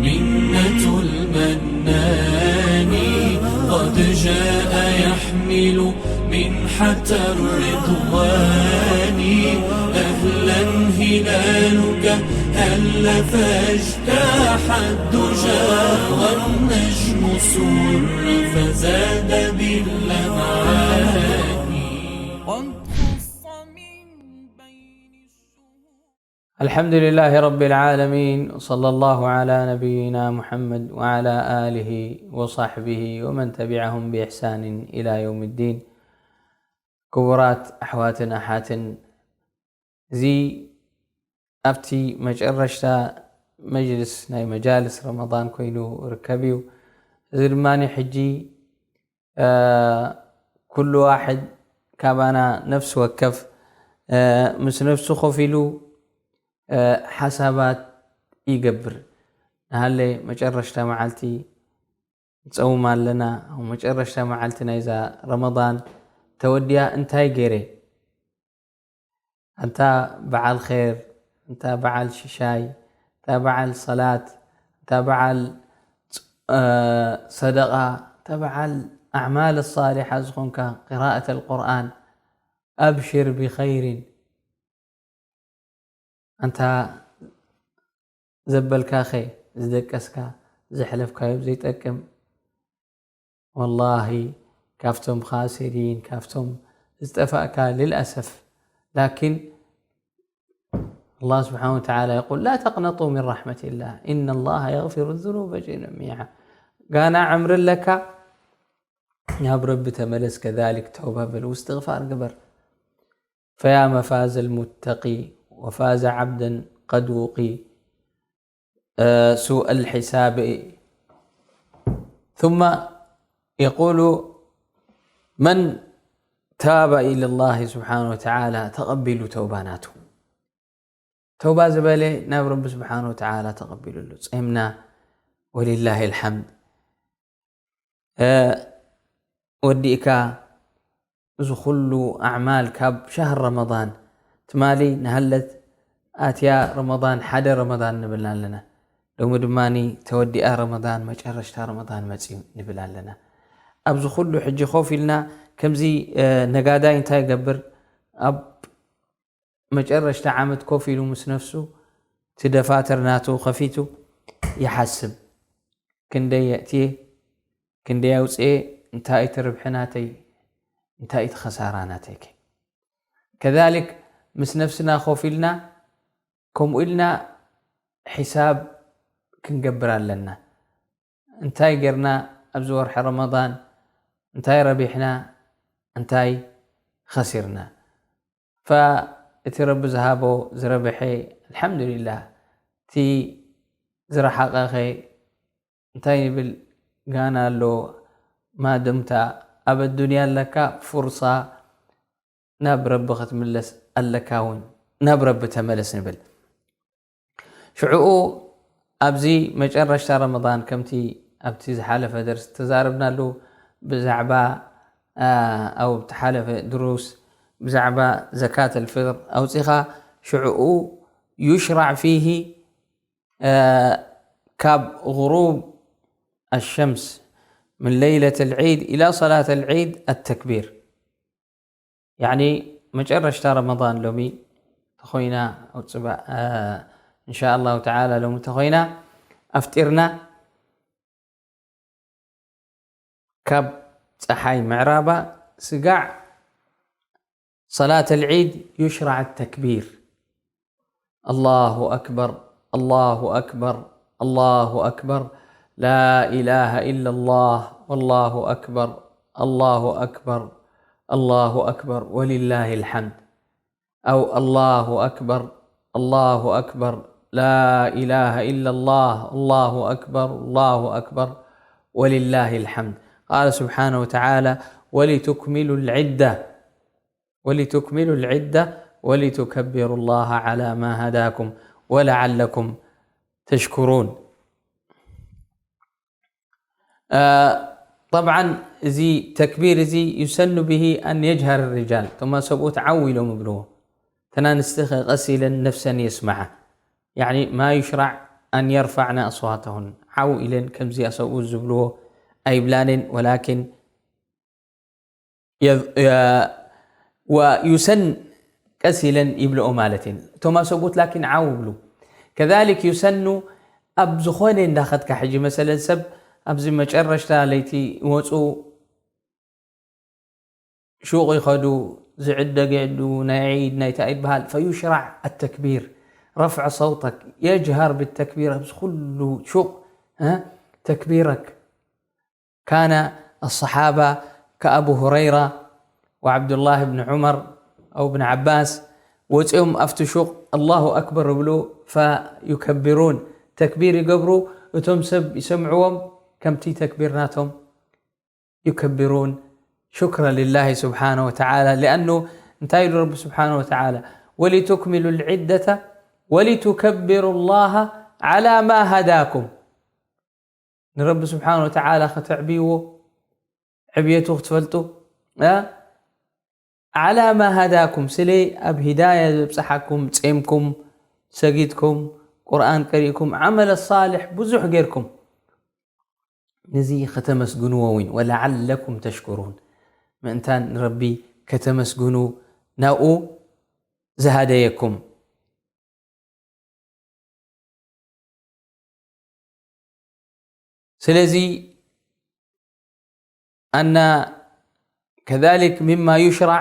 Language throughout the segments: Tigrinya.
منة المنان قد جاء يحمل منحة الرضوان. أهلا هلالك هل فاجتاح الدجى والنجم سر فزاد باللمعان. قد خص من بين الشهور. الحمد لله رب العالمين، وصلى الله على نبينا محمد وعلى آله وصحبه ومن تبعهم بإحسان إلى يوم الدين. ክቡራት ኣሕዋትን ኣሓትን፣ እዚ ኣብቲ መጨረሽታ መጅልስ ናይ መጃልስ ረመዳን ኮይኑ ርከብ እዩ። እዚ ድማ ሕጂ ኩሉ ዋሕድ ካባና ነፍሲ ወከፍ ምስ ነፍሱ ኮፍ ኢሉ ሓሳባት ይገብር። ንሃለ መጨረሽታ መዓልቲ ንጸውም ኣለና፣ ኣብ መጨረሽታ መዓልቲ ናይዛ ረመዳን ተወዲኣ እንታይ ገይረ? ኣንታ በዓል ኸይር፣ ኣንታ በዓል ሽሻይ፣ ኣንታ በዓል ሰላት፣ ኣንታ በዓል ሰደቓ፣ ኣንታ በዓል ኣዕማል ሳሊሓ ዝኾንካ፣ ቅራኣት ኣልቁርኣን፣ ኣብሽር ብኸይሪን። ኣንታ ዘበልካኸ፣ ዝደቀስካ፣ ዘሕለፍካዮ ዘይጠቅም። ወላሂ ካብቶም ኻሲሪን፣ ካብቶም ዝጠፋእካ ልልኣሰፍ። ላኪን ኣላህ ስብሓን ወተዓላ የቁል ላ ተቅነጡ ምን ራሕመትላህ ኢነ ላሃ የግፊሩ ዙኑበ ጀሚዓ። ጋና ዕምሪ ኣለካ፣ ናብ ረቢ ተመለስ፣ ከዛሊክ ተውባ በል፣ ውስትግፋር ግበር። ፈያ መፋዘ ልሙተቂ ወፋዘ ዓብደን ቀድ ውቂ ሱእ ልሒሳብ። ثم يقول من تاب إلى الله سبحانه وتعالى ተቐቢሉ ተውባ ናቱ። ተውባ ዝበለ ናብ ረቢ ስብሓን ወተዓላ ተቐቢሉ ኣሎ። ጸምና ወሊላሂ ልሓምድ ወዲእካ እዚ ኩሉ ኣዕማል ካብ ሻህር ረመዳን ትማሊ ንሃለት ኣትያ ረመዳን ሓደ ረመዳን ንብልና ኣለና። ሎሚ ድማ ተወዲኣ ረመዳን መጨረሽታ ረመዳን መፅዩ ንብል ኣለና። ኣብዚ ኩሉ ሕጂ ኮፍ ኢልና ከምዚ ነጋዳይ እንታይ ይገብር? ኣብ መጨረሽታ ዓመት ኮፍ ኢሉ ምስ ነፍሱ እቲ ደፋተር ናቱ ከፊቱ ይሓስብ። ክንደይ የእትየ፣ ክንደይ ኣውፅኤ፣ እንታይ እቲ ርብሒ ናተይ፣ እንታይ እቲ ኸሳራ ናተይ። ከ ከዛሊክ ምስ ነፍስና ኮፍ ኢልና ከምኡ ኢልና ሒሳብ ክንገብር ኣለና። እንታይ ጌርና ኣብዚ ወርሒ ረመዳን፣ እንታይ ረቢሕና፣ እንታይ ኸሲርና። እቲ ረቢ ዝሃቦ ዝረብሐ ኣልሓምዱሊላህ፣ እቲ ዝረሓቐኸ እንታይ ይብል ጋና ኣሎ። ማደምታ ኣብ ኣዱንያ ኣለካ ፍርሳ ናብ ረቢ ክትምለስ ኣለካ እውን ናብ ረቢ ተመለስ ንብል። ሽዕኡ ኣብዚ መጨረሽታ ረመዳን ከምቲ ኣብቲ ዝሓለፈ ደርሲ ተዛረብናሉ ብዛዕባ ኣብ ተሓለፈ ድሩስ ብዛዕባ ዘካት ኣልፍጥር ኣውፂኻ ሽዕኡ ዩሽራዕ ፊሂ ካብ غروب الشمس من ليلة العيد إلى صلاة العيد التكبير. ያኒ መጨረሽታ ረመዳን ሎሚ ተኾይና፣ ኣብ ፅባሕ እንሻ ኣላሁ ተዓላ ሎሚ ተኾይና ኣፍጢርና ካብ ፀሓይ ምዕራባ ስጋዕ ሰላት ኣልዒድ ዩሽራዕ ተክቢር። الله أكبر، الله أكبر، الله أكبر، لا إله إلا الله، والله أكبر، الله أكبر، الله أكبر، ولله الحمد. أو الله أكبر، الله أكبر، لا إله إلا الله، الله أكبر، الله أكبر، ولله الحمد. قال سبحانه وتعالى: ولتكملوا العدة، ولتكملوا العدة، ولتكبروا الله على ما هداكم، ولعلكم تشكرون. ጠብዓን እዚ ተክቢር እዚ ዩሰኑ ብሂ ኣን የጅሃር ርጃል፣ እቶም ሰብኡት ዓው ኢሎም ይብልዎ። እተን ኣንስቲ ኸ ቀስ ኢለን ነፍሰን የስምዓ። ያኒ ማ ዩሽራዕ أن يرفعن أصواتهن. ዓው ኢለን ከምዚ ኣሰብኡት ዝብልዎ ኣይብላንን፣ ወላኪን የዝ-፣ የ-፣ ወዩሰን ቀስ ኢለን ይብልኦ ማለት እየን። እቶም ኣሰብኡት ላኪን ዓው ይብሉ። ከዛሊክ ዩሰኑ ኣብ ዝኾነ እንዳኸድካ ሕጂ መሰለን ሰብ ኣብዚ መጨረሽታ ለይቲ ይወፁ ሹቕ ይኸዱ፣ ዝዕደግ ይዕዱ፣ ናይ ዒድ፣ ናይ ታይ ይበሃል። فيشرع التكبير، رفع صوتك، يجهر بالتكبير، ኣብዚ ኩሉ ሹቕ፣ እ፣ ተክቢረክ። كان الصحابة كأبو هريرة وعبد الله بن عمر أو ابن عباس ወፂኦም ኣብቲ ሹቕ الله أكبر ይብሉ، فيكبرون، ተክቢር ይገብሩ፣ እቶም ሰብ ይሰምዕዎም ከምቲ ተክቢር ናቶም يكبرون شكرا لله سبحانه وتعالى، لأنه እንታይ ኢሉ ረቢ ስብሓነ ወተዓላ? ولتكملوا العدة ولتكبروا الله على ما هداكم። ንረቢ ስብሓነ ወተዓላ ከተዕብይዎ፣ ዕብየቱ ክትፈልጡ፣ እ? على ما هداكم፣ ስለ ኣብ ሂዳያ ዘብፅሓኩም፣ ጼምኩም፣ ሰጊድኩም፣ ቁርኣን ቀሪእኩም፣ ዓመለ ሳልሕ ብዙሕ ጌርኩም። ነዚ ከተመስግንዎ እውን፣ ولعلكم تشكرون፣ ምእንታን ንረቢ ከተመስግኑ ናብኡ ዝሃደየኩም። ስለዚ أن كذلك مما يشرع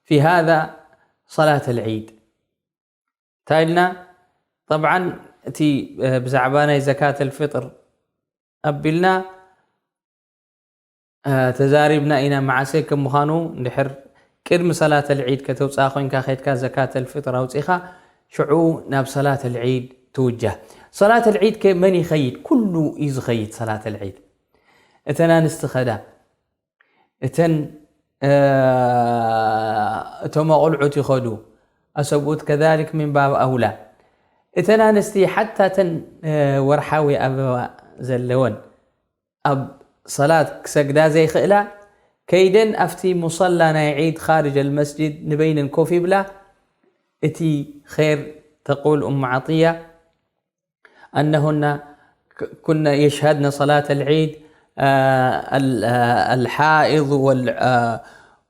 في هذا صلاة العيد። እንታይ ኢልና? طبعا እቲ፣ እ፣ ብዛዕባ ናይ ዘካተል ፍጥር ኣቢልና፣ እ፣ ተዛሪብና ኢና። መዓሰ ከም ምዃኑ እንድሕር ቅድሚ ሰላተል ዒድ ከተውፅኣ ኮይንካ ከይድካ ዘካተል ፍጥር ኣውፂኻ ሽዑ ናብ ሰላተል ዒድ ትውጃህ። ሰላተል ዒድ ከ መን ይኸይድ? ኩሉ እዩ ዝኸይድ ሰላተል ዒድ። እተን ኣንስቲ ኸዳ፣ እተን፣ እ፣ እቶም ኣቑልዑት ይኸዱ፣ ኣሰብኡት ከዛሊክ ሚን ባብ ኣውላ። እተን ኣንስቲ ሓታ እተን፣ እ፣ ወርሓዊ ኣበባ ዘለወን ኣብ ሰላት ክሰግዳ ዘይኽእላ ከይደን ኣብቲ ሙሰላ ናይ ዒድ ኻርጅ ኣልመስጅድ ንበይነን ኮፍ ይብላ። እቲ ኼር ተቁል ኡም ዓጥያ أنهن ك-، كن يشهدن صلاة العيد، آه، ال-، آه، الحائض وال-، آه،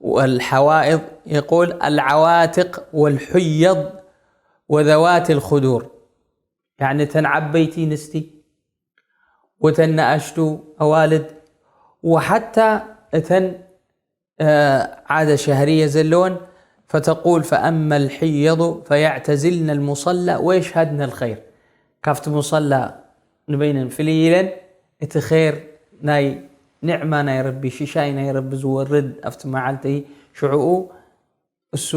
والحوائض، يقول: العواتق والحيض وذوات الخدور. يعني እተን ዓበይቲ ኣንስቲ ወተን ንኣሽቱ ኣዋልድ ወሓታ እተን ዓደ ሸህርየ ዘለወን። فتقول: فأما الحيض فيعتزلن المصلى ويشهدن الخير። ካብቲ ሙሰላ ንበይነን ፍልይ ኢለን እቲ ኼር ናይ ኒዕማ ናይ ረቢ፣ ሽሻይ ናይ ረቢ ዝወርድ ኣብቲ መዓልቲ ሽዕኡ እሱ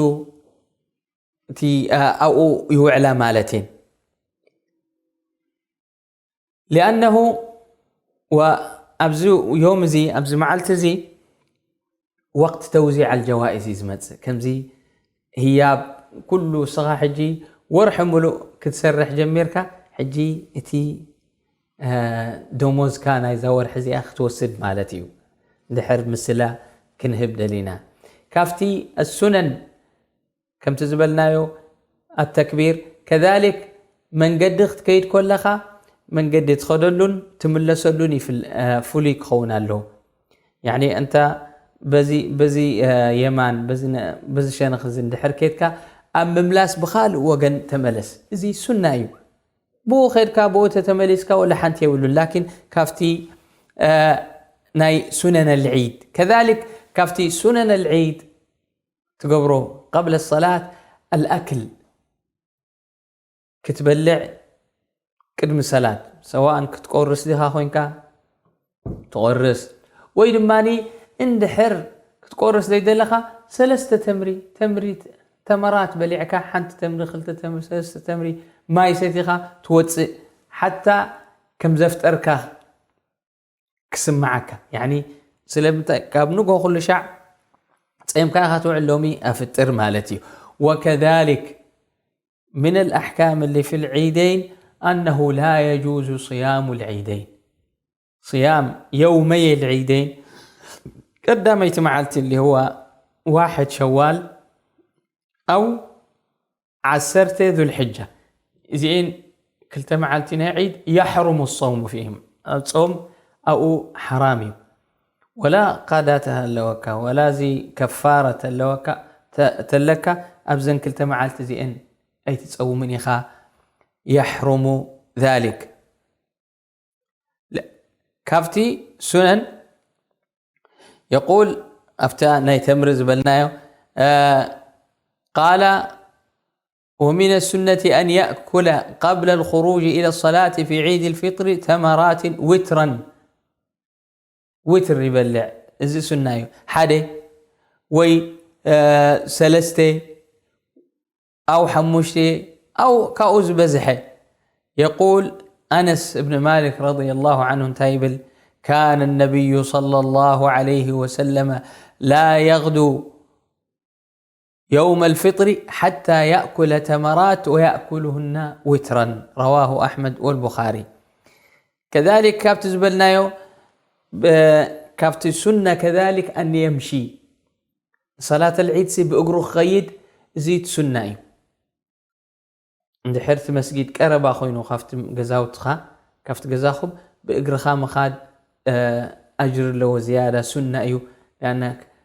እቲ፣ ኣ-፣ ኣብኡ ይውዕላ ማለት እየን። لأنه و-، ኣብዚ ዮም እዚ፣ ኣብዚ መዓልቲ እዚ ወቅት ተውዚዕ ኣልጀዋኢዝ እዩ ዝመጽእ። ከምዚ ህያብ ኩሉ እስኻ ሕጂ ወርሒ ሙሉእ ክትሰርሕ ጀሚርካ፣ ሕጂ እቲ፣ እ፣ ደሞዝካ ናይዛ ወርሒ እዚኣ ክትወስድ ማለት እዩ። እንድሕር ምስላ ክንህብ ደሊና፣ ካብቲ ሱነን ከምቲ ዝበልናዮ ኣተክቢር፣ ከዛሊክ መንገዲ ክትከይድ ከለኻ መንገዲ ትኸደሉን ትምለሰሉን ይፍል-፣ እ፣ ፍሉይ ክኸውን ኣለዎ። ያዕኒ እንተ በዚ፣ በዚ፣ እ፣ የማን፣ በዚ ነ-፣ በዚ ሸነኽ እዚ እንድሕር ኬድካ ኣብ ምምላስ ብኻልእ ወገን ተመለስ። እዚ ሱና እዩ። ብኡ ኸድካ ብኡ ተተመሊስካ ወላ ሓንቲ የብሉን። ላኪን ካብቲ፣ እ፣ ናይ ሱነን ኣልዒድ፣ ከዛሊክ ካብቲ ሱነን ኣልዒድ ትገብሮ ቀብለ ሰላት ኣልኣክል፣ ክትበልዕ ቅድሚ ሰላት፣ ሰዋእን ክትቆርስ ዲኻ ኮይንካ ትቆርስ፣ ወይ ድማ እንድሕር ክትቆርስ ዘይደለኻ ሰለስተ ተምሪ፣ ተምሪ፣ ተመራት በሊዕካ፣ ሓንቲ ተምሪ፣ ክልተ ተምሪ፣ ሰለስተ ተምሪ ማይ ሰቲኻ ትወፅእ፣ ሓታ ከም ዘፍጠርካ ክስምዓካ። ያኒ ስለምንታይ? ካብ ንጎ ኩሉ ሻዕ ጸምካ ኢኻ ትውዕል፣ ሎሚ ኣፍጥር ማለት እዩ። وكذلك من الأحكام اللي في العيدين أنه لا يجوز صيام العيدين. صيام يومي العيدين، ቀዳመይቲ መዓልቲ اللي هو واحد شوال أو ዓሰርተ ذو الحجة، እዚኤን ክልተ መዓልቲ ናይ ዒድ يحرم الصوم فيهم، ኣብ ጾም ኣብኡ ሓራም እዩ። ወላ ቃዳ ተለወካ፣ ወላ እዚ ከፋረ ተለወካ፣ ተ-፣ ተለካ ኣብዘን ክልተ መዓልቲ እዚአን ኣይትጸውምን ኢኻ። يحرم ذلك. ለ-፣ ካብቲ ሱነን يقول، ኣብታ ናይ ተምሪ ዝበልናዮ፣ እ፣ قال: ومن السنة أن يأكل قبل الخروج إلى الصلاة في عيد الفطر تمرات وترا. ዊትር ይበልዕ፣ እዚ ሱና እዩ። ሓደ ወይ፣ እ፣ ሰለስተ ኣው ሓሙሽተ ኣው ካብኡ ዝበዝሐ። يقول أنس بن مالك رضي الله عنه እንታይ ይብል؟ كان النبي صلى الله عليه وسلم لا يغدو يوم الفطر حتى يأكل تمرات ويأكلهن وترا. رواه أحمد والبخاري. كذلك ካብቲ ዝበልናዮ፣ ብ-፣ ካብቲ ሱና كذلك أن يمشي. ሰላት العيد ሲ ብእግሩ ክኸይድ፣ እዚ እቲ ሱና እዩ። እንድሕር እቲ መስጊድ ቀረባ ኮይኑ ካብቲ ገዛውትኻ፣ ካብቲ ገዛኹም ብእግርኻ ምኻድ፣ እ፣ ኣጅሪ ኣለዎ ዝያዳ፣ ሱና እዩ። ሊኣነ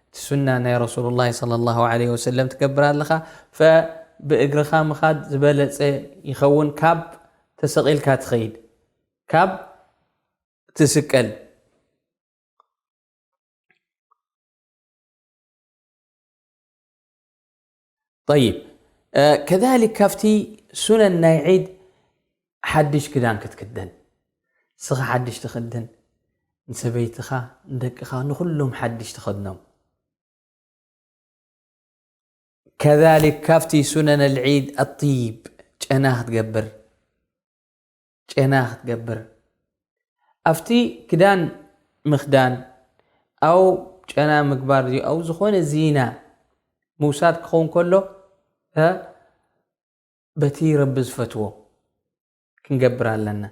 እቲ ሱና ናይ ረሱሉላሂ ሰለላሁ ዐለይሂ ወሰለም ትገብር ኣለኻ። ፈ-፣ ብእግርኻ ምኻድ ዝበለጸ ይኸውን ካብ ተሰቒልካ ትኸይድ፣ ካብ ትስቀል። طيب، እ፣ كذلك ካብቲ ሱነን ናይ ዒድ ሓድሽ ክዳን ክትክደን። ንስኻ ሓድሽ ትኽደን፣ ንሰበይትኻ፣ ንደቅኻ፣ ንኹሎም ሓድሽ ትኸድኖም። كذلك ካብቲ ሱነን العيد الطيب፣ ጨና ክትገብር። ጨና ክትገብር። ኣብቲ ክዳን ምኽዳን፣ ኣው ጨና ምግባር ድዩ፣ ኣው ዝኾነ ዚና ምውሳድ ክኸውን ከሎ፣ እ፣ በቲ ረቢ ዝፈትዎ ክንገብር ኣለና።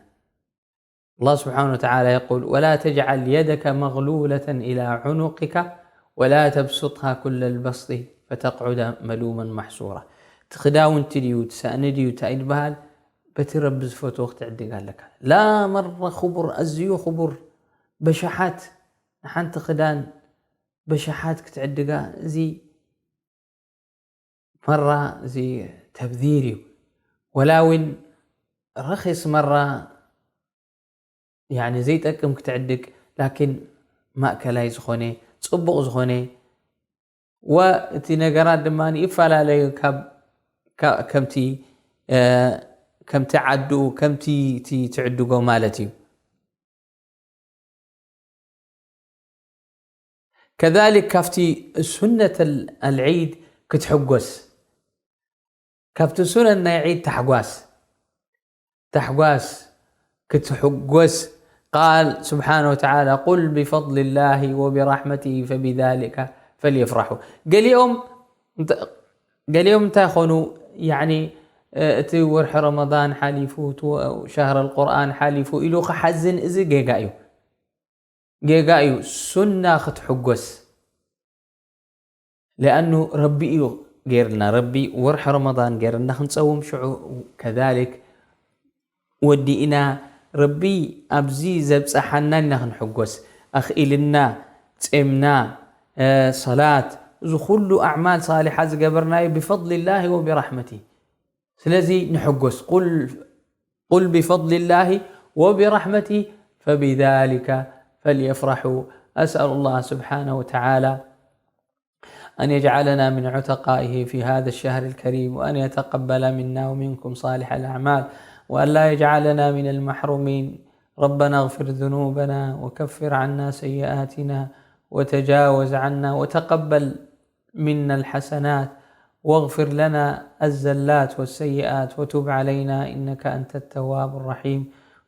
الله سبحانه وتعالى يقول: ولا تجعل يدك مغلولة إلى عنقك ولا تبسطها كل البسط فتقعد ملوما محسورا. እቲ ክዳውንቲ ድዩ፣ እቲ ሳእኒ ድዩ፣ እንታይ ድበሃል፣ በቲ ረቢ ዝፈትዎ ክትዕድግ ኣለካ። لا مرة ክቡር፣ ኣዝዩ ክቡር፣ በሽሓት፣ ንሓንቲ ክዳን በሽሓት ክትዕድጋ፣ እዚ መራ እዚ ተብዚር እዩ። ወላ እውን ረኺስ መራ፣ ያኒ ዘይጠቅም ክትዕድግ፣ ላኪን ማእከላይ ዝኾነ፣ ጽቡቕ ዝኾነ፣ ወ-፣ እቲ ነገራት ድማ ይፈላለዩ ካብ፣ ካ-፣ ከምቲ፣ እ፣ ከምቲ ዓዱ፣ ከምቲ እቲ ትዕድጎ ማለት እዩ። كذلك ካብቲ ሱነት ኣል-፣ ኣልዒድ ክትሕጎስ፣ ካብቲ ሱነን ናይ ዒድ ታሕጓስ፣ ታሕጓስ ክትሕጎስ። قال سبحانه وتعالى: قل بفضل الله وبرحمته فبذلك فليفرحوا. ገሊኦም እንተ-፣ ገሊኦም እንታይ ኾኑ፣ ያኒ፣ እ፣ እቲ ወርሒ ረመዳን ሓሊፉ፣ እቲ ወ-፣ ሸህር ኣልቁርኣን ሓሊፉ ኢሉ ክሓዝን፣ እዚ ጌጋ እዩ። ጌጋ እዩ። ሱና ክትሕጎስ። ሊኣኑ ረቢ እዩ ገይርልና፣ ረቢ ወርሒ ረመዳን ገይርና ክንጸውም፣ ሽዑ ከዛሊክ ወዲእና፣ ረቢ ኣብዚ ዘብጽሓና ኢና ክንሕጎስ። ኣኽኢልና፣ ጼምና፣ እ፣ ሰላት፣ እዚ ኩሉ ኣዕማል ሳሊሓ ዝገበርናዮ ብፈድሊላሂ ወቢራሕመቲ። ስለዚ ንሕጎስ። ቁል قل بفضل الله وبرحمته فبذلك فليفرحوا. أسأل الله سبحانه وتعالى أن يجعلنا من عتقائه في هذا الشهر الكريم، وأن يتقبل منا ومنكم صالح الأعمال، وأن لا يجعلنا من المحرومين. ربنا اغفر ذنوبنا وكفر عنا سيئاتنا وتجاوز عنا وتقبل منا الحسنات واغفر لنا الزلات والسيئات وتب علينا إنك أنت التواب الرحيم.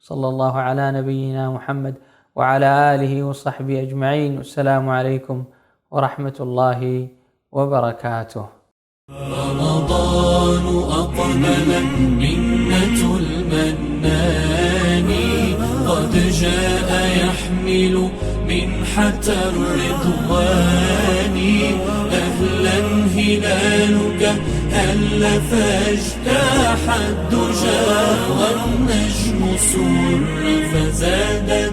صلى الله على نبينا محمد وعلى آله وصحبه أجمعين. والسلام عليكم ورحمة الله وبركاته. رمضان أقبل، منة المنان قد جاء يحمل منحة الرضوان. أهلا هلالك، ألف اجتاح الدجى والنجم سر فزاد